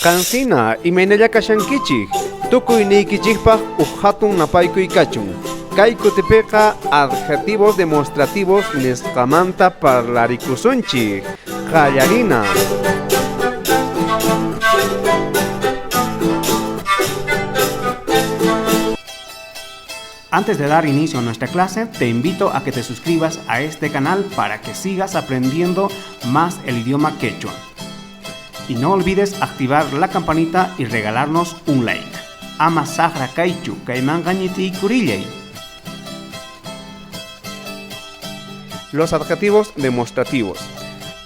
Qansina, imaynalla kashankichik? Tukuy niykichikpaq uj hatun napaykuy kachun. Kay kutipiqa adjetivos demostrativos nisqamanta parlarikusunchik. Qallarina. Antes de dar inicio a nuestra clase, te invito a que te suscribas a este canal para que sigas aprendiendo más el idioma quechua. Y no olvides activar la campanita y regalarnos un like. Ama saqra kaychu, kaymanqa ñitiykurillay. Los adjetivos demostrativos.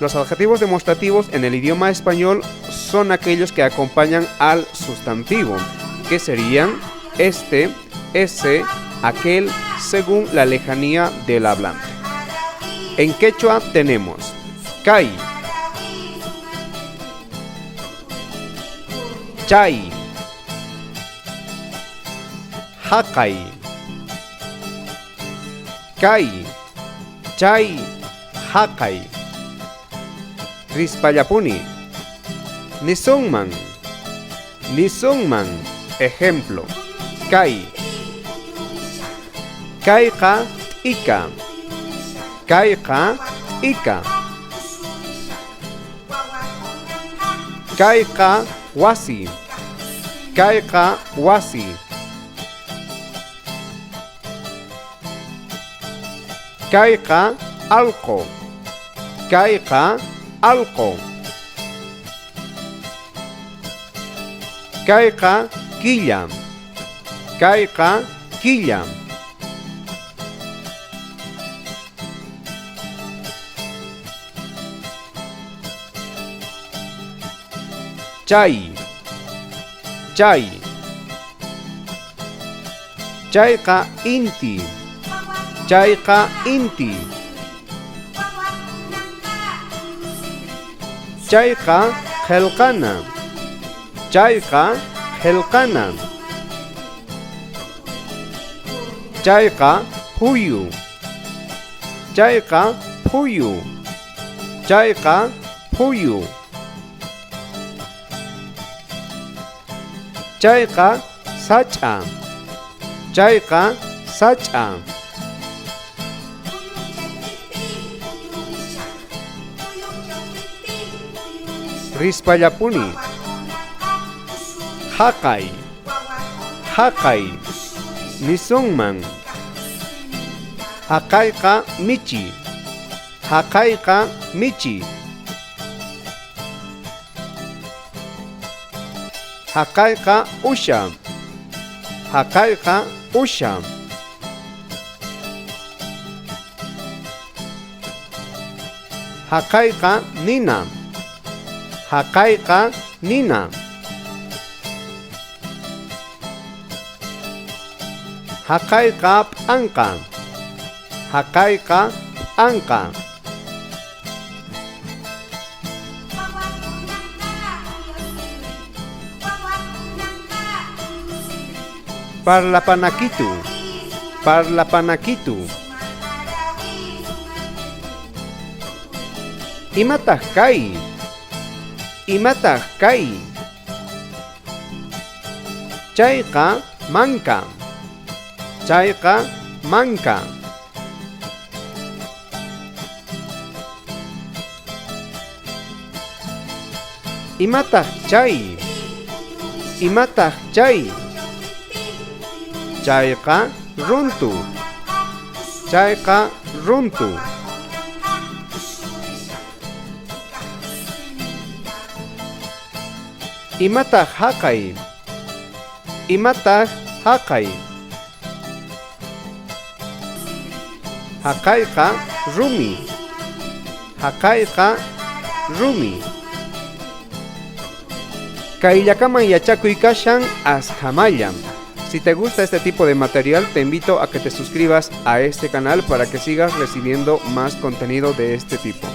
Los adjetivos demostrativos en el idioma español son aquellos que acompañan al sustantivo, que serían este, ese, aquel, según la lejanía del hablante. En quechua tenemos kay, chay, jaqay, kay, chay, jaqay. Rispallapuni, nisunman, nisunman. Ejemplo, kay, kayqa t'ika, kayqa t'ika, kayqa wasi, kayqa wasi. Kayqa allqu, kayqa allqu. Kayqa killa, kayqa killa. Chay, chay. Chayqa inti, chayqa inti. Chayqa qillqana, chayqa qillqana. Chayqa phuyu, chayqa phuyu, chayqa phuyu. Chayqa sach'a, chayqa sach'a. Rispallapuni. Jaqay, jaqay, nisunman. Jaqayqa michi, jaqayqa michi. Jaqayqa usha, jaqayqa usha. Jaqayqa nina, jaqayqa nina. Jaqayqa p'anqa, jaqayqa p'anqa. Parlapanakitu, parlapanakitu. Imataq kay? Imataq kay? Chayqa manka, chayqa manka. Imataq chay? Imataq chay? Chayqa runtu, chayqa runtu. Imataq jaqay? Imataq jaqay? Jaqayqa rumi, jaqayqa rumi. Kayllakaman yachakuy kashan askhamallam. Si te gusta este tipo de material, te invito a que te suscribas a este canal para que sigas recibiendo más contenido de este tipo.